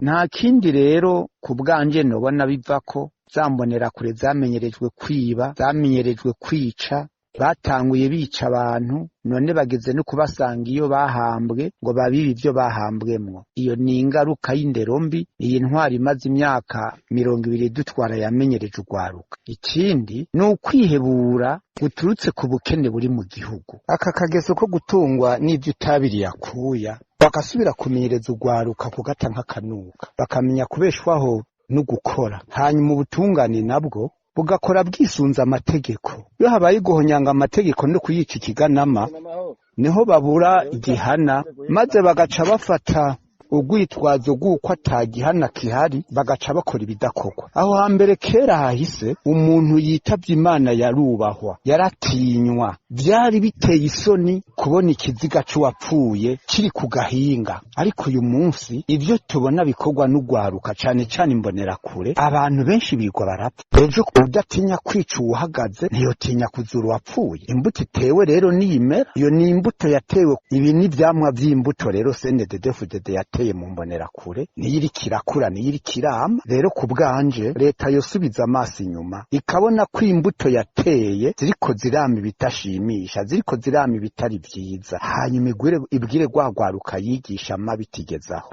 Nta kindi rero ku bwanje nobona bivako, za mbonerakure zamenyerejwe kwiba, zamenyerejwe kwica, batanguye bica abantu, none bageze no kubasanga iyo bahambwe ngo babibe ivyo bahambwemwo. Iyo ni ingaruka y'indero mbi iyi ntwari imaze imyaka 20 dutwara yamenyereje urwaruka. Ikindi ni ukwihebura guturutse ku bukene buri mu gihugu. Aka kageso ko gutungwa n'ivyo utabiriye akuya, bagasubira kumenyereza urwaruka kugata nk'akanuka, bakamenya kubeshwaho no gukora. Hanyuma ubutungane nabwo bugakora bwisunze amategeko. Iyo habaye guhonyanga amategeko no kuyica ikiganama, niho babura igihana, maze bagaca bafata urwitwazo rw'uko atagihana kihari, bagaca bakora ibidakorwa. Aho hambere kera hahise, umuntu yitavye Imana yarubahwa, yaratinywa. Vyari biteye isoni kubona ikiziga c'uwapfuye kiri ku gahinga. Ariko uyu munsi ivyo tubona bikorwa n'urwaruka, cane cane imbonerakure, abantu benshi bigwa barapfa. Ejo udatinya kwica uwuhagaze ntiyotinya kuzura uwapfuye. Imbuto itewe rero niyimera, iyo ni imbuto yatewe. Ibi ni ivyamwa vy'imbuto rero CNDD-FDD yateye mu mbonerakure, niyo iriko irakura, niyo iriko irama. Rero ku bwanje leta yosubiza amaso inyuma ikabona ko imbuto yateye ziriko zirama ibitashimisha, ziriko zirama ibitari vyiza, hanyuma ibwire rwa rwaruka yigisha amabi itigezaho.